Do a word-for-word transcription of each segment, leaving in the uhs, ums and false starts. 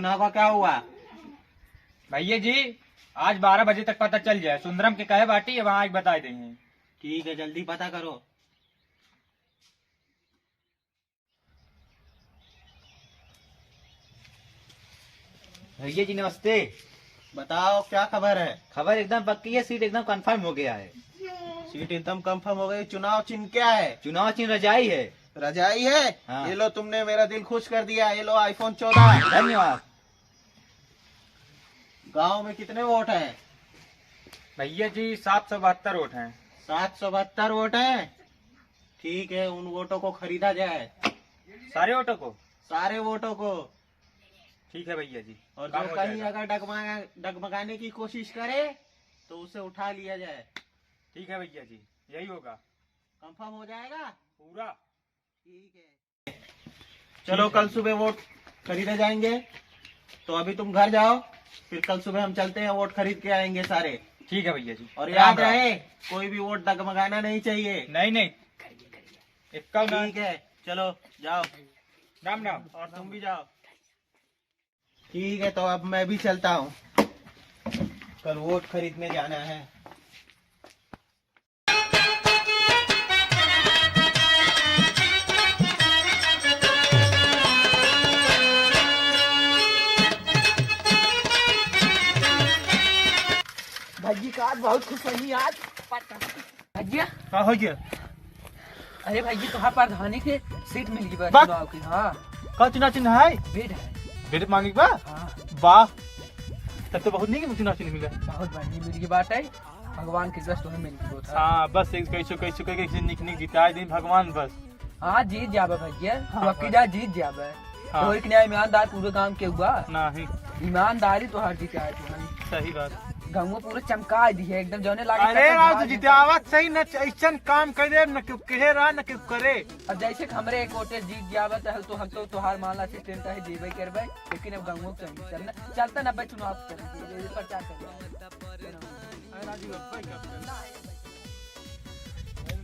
चुनाव का क्या हुआ? भैया जी, आज बारह बजे तक पता चल जाए। सुंदरम के कहे बाटी, वहाँ आके बताए देंगे। ठीक है, जल्दी पता करो। भैया जी नमस्ते। बताओ, क्या खबर है? खबर एकदम पक्की है, सीट एकदम कंफर्म हो गया है। सीट एकदम कंफर्म हो गई। चुनाव चिन्ह क्या है? चुनाव चिन्ह रजाई है। रजाई है? हाँ। ये लो, तुमने मेरा दिल खुश कर दिया। ये लो iPhone चौदह। धन्यवाद। गांव में कितने वोट हैं? भैया जी, सात सौ बहत्तर वोट हैं। सात सौ बहत्तर वोट हैं? ठीक है, उन वोटों को खरीदा जाए। सारे वोटों को? सारे वोटों को। ठीक है भैया जी, और जो कहीं अगर डगमगा-, डगमगाने की कोशिश करे तो उसे उठा लिया जाए। ठीक है भैया जी, यही होगा। कंफर्म हो जाएगा? पूरा। ठीक है। चलो, कल सुबह वोट खरीदे जाएंगे, तो अभी तुम घर जाओ, फिर कल सुबह हम चलते हैं, वोट खरीद के आएंगे सारे। ठीक है भैया जी। और याद रहे, कोई भी वोट डगमगाना नहीं चाहिए। नहीं, नहीं, इक्का ना। ठीक है, चलो जाओ। राम राम। और तुम भी जाओ। ठीक है, तो अब मैं भी चलता हूँ, कल वोट खरीदने जाना है। भैया का आज बहुत खुश होनी आज। भैया। का हो गया? अरे भैया, तोहार प्रधानी के सीट मिल गई बा बा- चुनाव की। हाँ। का चुनाव चिन्ह है? बेड है। बेड मांगी बा? हाँ। वाह, तब तो बहुत नीक चुनाव चिन्ह मिला। बहुत बढ़िया मिल गई बात है। भगवान के कृपा से तोहे मिल गई बात है। हाँ, बस एक कैसो कैसो करके निक निक जिताए दिन भगवान बस। हाँ, जीत जाबे भैया, हाँ, वकील बस। जीत जाबे। हाँ। तो एक नया ईमानदार पूरे गांव के हुआ। नहीं। ईमानदारी तो हर जीत आए तुम्हारी। सही बात। गाँव पूरे चमका दी है एकदम, जौने लागे अरे कसम राव, खा तू लेता। जितावत सही न, ऐसन काम कर दे, न क्यों कहे रहा, न क्यों करे। अब जैसे कि हमरे एक वोटे जीत जावे तो, तो हम तो तोहार माला से टेंट है जेबे करबे, लेकिन अब गाँव चल, चलना, चलता ना बे चुनाव कर, ये प्रचार कर।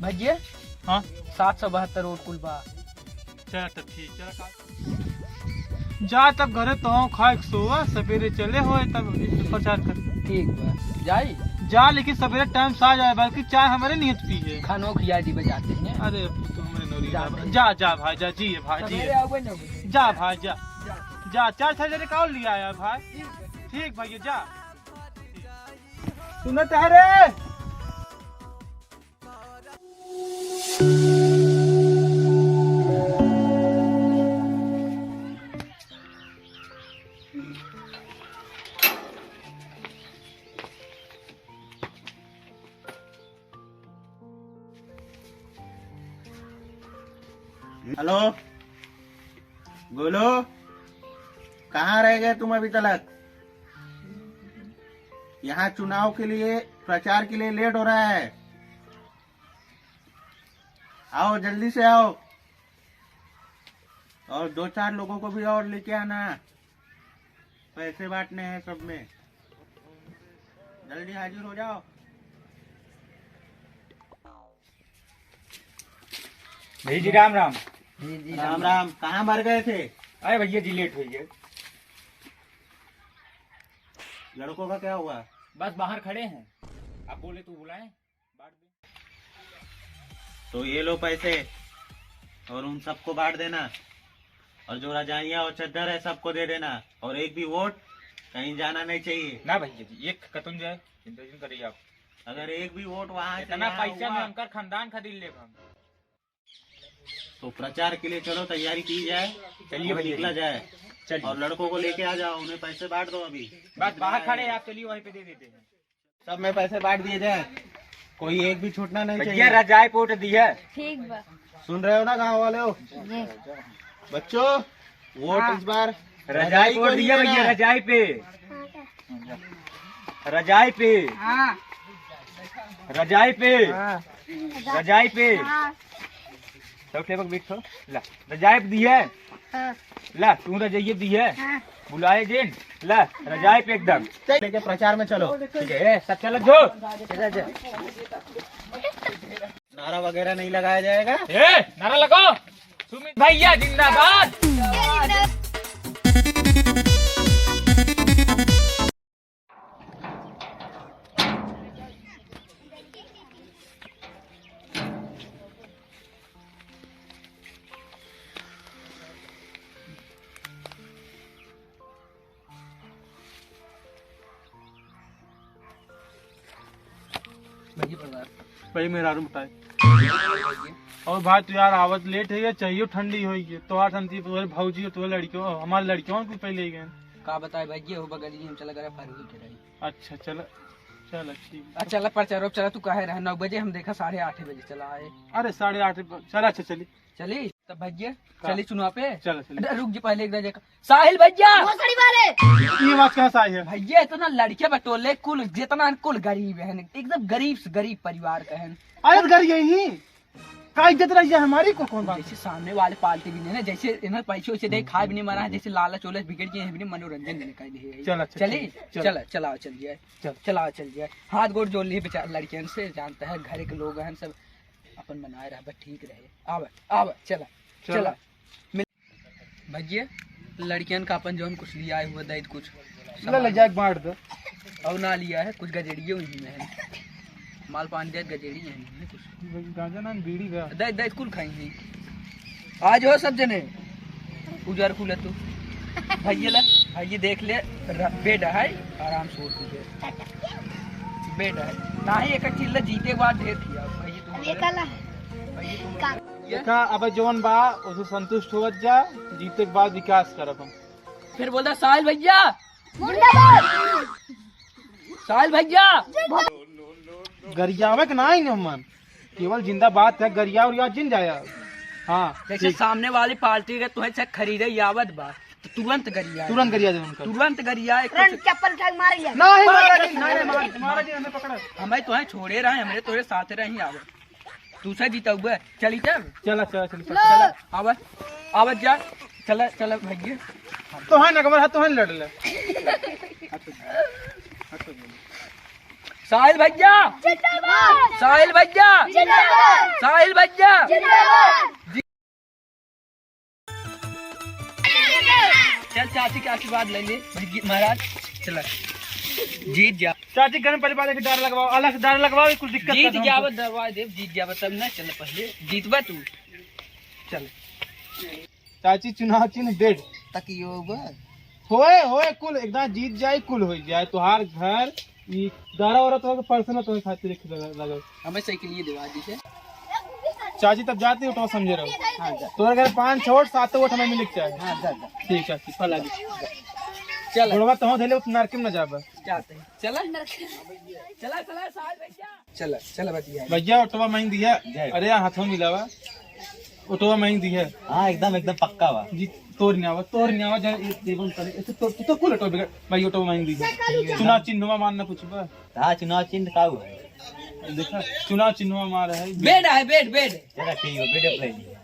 भैया। हाँ? सात सौ बहत्तर वोट कुल बा। चला तब ठीक, चला का-, जा तब घरे तो खाए के सोवा, सवेरे चले होए तब प्रचार कर। ठीक बा, जाई? जा, लेकिन सवेरे टाइम से आ जाए, बल्कि चाय हमारे नियत पी है। खानो खिया दी बजाते हैं। अरे, अब तू हमारे नौरी जा जा, भाई। जा, जा भाई, जा, जी है भाई, जी सवेरे है। आवे नौ बजे। जा भाई, जा। जा। जा, चार छह जने का और लिया आया भाई। ठीक बा। ठीक भाई, जा। सुनत है रे? हेलो, बोलो, कहाँ रह गए तुम अभी तलक? यहाँ चुनाव के लिए, प्रचार के लिए लेट हो रहा है। आओ, जल्दी से आओ। और दो चार लोगों को भी और लेके आना, पैसे बांटने हैं सब में। जल्दी हाजिर हो जाओ। भैया जी, राम राम। जी, जी, राम राम। राम। कहाँ मर गए थे? अरे भैया जी, लेट हो गए। लड़कों का क्या हुआ? बस बाहर खड़े हैं, आप बोले तो बुलाएं। तो ये लो पैसे और उन सबको बांट देना, और जो रजाइयाँ और चद्दर है सबको दे देना, और एक भी वोट कहीं जाना नहीं चाहिए। ना भैया जी, एक कतुन जाए, चिंता जिन करिए आप। अगर एक भी वोट वहाँ से इतना यहाँ पैसा हुआ, में उनकर खानदान खरीद लेब हम। तो प्रचार के लिए चलो, तैयारी की जाए, चलिए और भैया निकला जी। जाए। चलिए। और लड़कों को लेके आ जाओ, उन्हें पैसे बांट दो अभी। बस बाहर खड़े हैं आप, चलिए वहीं पे दे देते हैं। सब में पैसे बांट दिए जाए, कोई एक भी छूटना नहीं भैया, चाहिए। रजाई पोट दिया। ठीक बा। सुन रहे हो ना गाँव वाले हो? जी। बच्चों, वोट हाँ। इस बार रजाई रजाई को को दिया दिया भैया, जाए। रजाई पे। रजाई पे। हाँ। रजाई पे। हाँ। रजाई पे। हाँ। सब ठेबक बिठो। ला, रजाई पे दिए। हाँ। ला, तू रजाई पे दिए। हाँ। बुलाए जिन। ला, रजाई पे एकदम। लेके प्रचार में चलो। ठीक है, ए, सब चलो जो। नारा वगैरह नहीं लगाया जाएगा। ए, नारा लगाओ। सुमित भैया जिंदाबाद। भाई मेहरारू बताए। और भाई तू यार आवत लेट है, ये चाहिए ठंडी होई है। तोहार ठंडी, तोहरे भौजी और तोहरे लड़कियों, हमारे लड़कियों को पहले ही गए। का बताए भैया, वो बगल ही हम चला गए, फरही के रही। अच्छा चला, चला ठीक। अच्छा चला, पर चलो, चला, तू कहे रहे नौ बजे, हम देखा साढ़े आठ बजे चला आए। अरे साढ़े आठ ब-, चला, अच्छा चली। चली, तब भैया, का? चली चुनाव पे। चला, चली। अरे रुक जी, पहले एक बार देखा। साहिल भैया! भोसड़ी वाले! ये बात कहाँ से आई है? भैया, इतना लड़के बटोले कुल, जितना कुल गरीब है, एकदम गरीब से गरीब परिवार का है। आयत घर यही, का इज्जत रही है हमारी को, कौन बात? जैसे सामने वाले पार्टी भी नहीं ना, जैसे इन्हें पैसे वैसे दे, खाए भी नहीं मना है, जैसे लालच ओलच बिगड़ गए हैं, भी नहीं, मनोरंजन भी नहीं कर लिए। चला, चला, चली? चला। चला, चला, चल जाए। चल। चला, चल जाए। हाथ गोड़ जोड़ लिए बेचारे लड़कियन से, जानता है घर के लोग हैं सब, अपन बनाए रह, बस ठीक रहे। आवे, आवे, चला, चला। चला। मिल-, भैया, लड़कियन का अपन जौन कुछ लिया है, हुआ दे कुछ। ले, ले जाके बांट दे। और ना लिया है, कुछ गजेड़िए उन्हीं में है। माल पान दिया, गजेड़ी है नहीं कुछ। गांजा ना, बीड़ी बा। दे, दे, कुल खाई है। आज हो सब जने। उजर कुल है तू। भैया ला, भैया देख ले, र-, बेड है, आराम से उठ के। बेड है। नाही एक चीज ला, जीते के बाद ढेर किया। भैया तू अब ये बोले। काला है। भैया तू का? बोले। देखा, अब जौन बा, उसे संतुष्ट होवत जा, जीते के बाद विकास करब हम। फिर बोलता, "साहिल भैया।" जिंदाबाद। "साहिल भैया।" गरियावे के नाही न मन, केवल जिंदाबाद कहे, गरिया उरिया जिन जाया। हाँ, जैसे ठीक। सामने वाली पार्टी के तुहे से खरीदे आवत बा, तो तुरंत गरिया। तुरंत गरिया दे उनका। तुरंत गरिया, एक रन तो चप्पल उठा के मार लिया। नाही, मारा जी, नाही, मारा, मारा जी, हमें पकड़ा। हमें तुहे छोड़े रहे, हमरे तोरे साथ रही आवत। तू से जीता हुआ, चली चल। चला, चला, चला, चला। चला, आवा, आवा जा। चला, चला भैया। तो है ना, कमर हाथ तो है ना लड़ ले। साहिल भैया। जिंदाबाद। साहिल भैया। जिंदाबाद। साहिल भैया। जिंदाबाद। चल चाची के आशीर्वाद ले ले, भैया महाराज, चला। जीत जा। चाची घर में परिवार के डर लगवाओ, अलग से डर लगवाओ, कुछ दिक्कत जीत कर दो जावा, हमको। दरवाजा दे, जीत जावा तब ना, चल पहले जीतबा तू। चल। चाची चुनाव चिन्ह बेड। तकियो बा। होए, होए, कुल एकदम जीत जाए, कुल हो जाए। तोहार घर, ई दारा वारा तोहके personal तोहके खातिर रखे लगा, लगा। हमें साइकिल ये दिवा दीजिए। चाची तब जाती हो तो समझे रहो। हाँ, जा। तोहरे घर पाँच, छह वोट, सात वोट हमें मिले के चाहे। हाँ, जा, जा। ठीक है, ठीक, फला दी। चल। गोड़वा तहो धैले, उतना नरके में न जाबा। जाते हैं। चला। चला, चला, साहब, भैया। चला, चला बतिया। भैया, ओटवा मांग दिया। जय। अरे, हाथों मिलावा। ओटवा मांग दिया। हाँ, एकदम, एकदम पक्का बा। जी, तोर न्यावा, तोर न्यावा, जा, ये टेबल पर, ऐसे तो, तो कुल ओटवा बिगड़, भाई, ओटवा मांग दिया। चुनाव चिन्हवा मानना कुछ बा। हाँ, चुनाव चिन्ह का हुआ है? देखा, चुनाव चिन्हवा मार है। बेड है, बेड, बेड। चला, ठीक है, बेड ले लीजिए।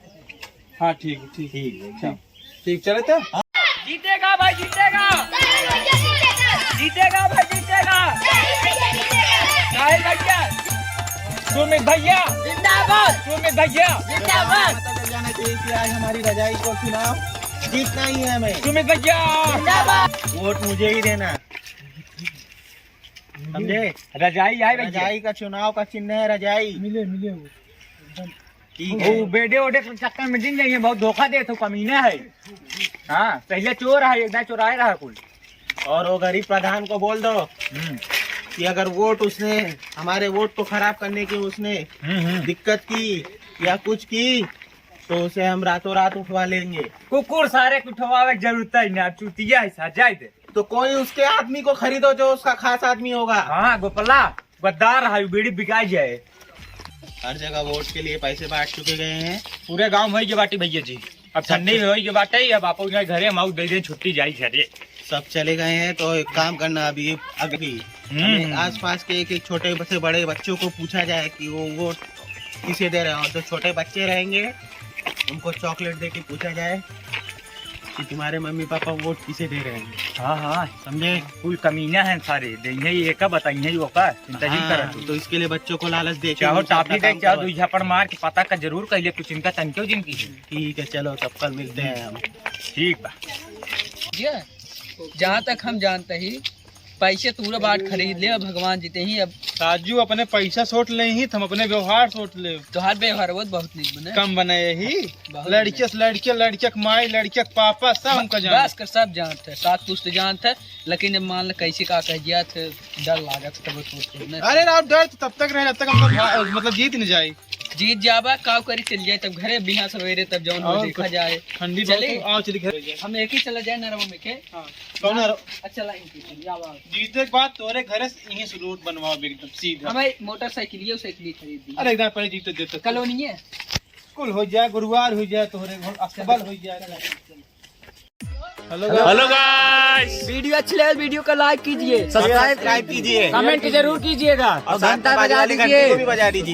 हाँ, ठीक, ठीक। ठीक है, ठीक। ठीक, चले तो? जीतेगा भाई, जीतेगा। जीतेगा भाई, जीतेगा। साहिल भैया। सुमित भैया। जिंदाबाद। सुमित भैया। जिंदाबाद। पता चल जाना चाहिए कि आज हमारी रजाई को चुनाव जीतना ही है हमें। सुमित भैया। जिंदाबाद। वोट मुझे ही देना। समझे? रजाई आए भैया। रजाई का चुनाव का चिन्ह है रजाई। मिले, मिले वो। ठीक है। वो बेडे ओडे के चक्कर में जिन जाइए, बहुत धोखा देत हो, कमीना है। हाँ, पहले चोर है, एक दाई चोराए रहा कुल। और वो गरीब प्रधान को बोल दो हम्म। कि अगर वोट उसने, हमारे वोट को खराब करने की उसने हम्म, हम्म। दिक्कत की या कुछ की, तो उसे हम रातों रात उठवा लेंगे। कुकुर सारे को उठवावे की जरूरत ही नहीं, अब चूतिया है सा, जाए दे। तो कोई उसके आदमी को खरीदो जो उसका खास आदमी होगा। हाँ, गोपला, गद्दार है, बीड़ी बिकाई जाए। हर जगह वोट के लिए पैसे बांट चुके गए हैं। पूरे गांव में होई के बाटी भैया जी। अब संडे में होई के बाटे, अब आपो के घरे हम आऊ दे दे छुट्टी जाई घरे। सब चले गए हैं, तो एक काम करना, अभी, अभी हम्म। हमें आसपास के एक एक छोटे से बड़े बच्चों को पूछा जाए कि वो वोट किसे दे रहे हैं, और जो छोटे बच्चे रहेंगे उनको चॉकलेट दे के पूछा जाए कि तुम्हारे मम्मी पापा वोट किसे दे रहे हैं। हाँ, हाँ। समझे? कुल कमीना है सारे, देंगे ये का बताइए वो का, चिंता जिन हाँ, करा तू। तो इसके लिए बच्चों को लालच दे के चाहो उनसे अपना टाफी दे, काम चाहो करवा- दो झापड़ मार के पता का जरूर कह ले, कुछ इनका तनक्यो जिनकी है। ठीक है, चलो तब कल मिलते हैं हम। ठीक बा। ये, जहाँ तक हम जानते ही, पैसे तूरा बाट खरीद ले, अब भगवान जीते ही, अब राजू अपने पैसा सोट लेही, त हम अपने व्यवहार सोट लेब। तोहार व्यवहार बहुत, बहुत नीक बने। कम बने यही। बहुत लड़के से लड़के, लड़के के माई, लड़के के पापा, सब हमका जाने। बस कर, सब जानत है, सास पूस तो जानत है, लेकिन जब मान ले कैसे का कह दिया थे, डर लागत है, तब सोच के नहीं। अरे राव, डर तो तब तक रहे, जब तक हम सब भा-, मतलब जीत न जाए। जीत जाबा, काव करी चल जाए, तब घरे बिहान सवेरे, तब जौन हो और देखा कुछ जाए। ठंडी चली। बहुत है, आओ चली घर। हम एक ही चला जाए नरवा में के। हाँ। कौन नरवा? अच्छा, लाइन की चली, आओ, आओ। जीते के बाद तोरे घरे से यहीं से रोड बनवाओ एकदम सीधा। हमें मोटरसाइकिल, ये साइकिल खरीद दी। अरे, एक बार पहले जीते देते। कॉलोनी है। कुल हो जाए, गुरुवार हो जाए, तोहरे घर अस्तबल हो जाए। Hello hello guys। Video अच्छी लगे, video को like कीजिए, subscribe कीजिए, comment जरूर कीजिएगा और घंटा बजा दीजिए।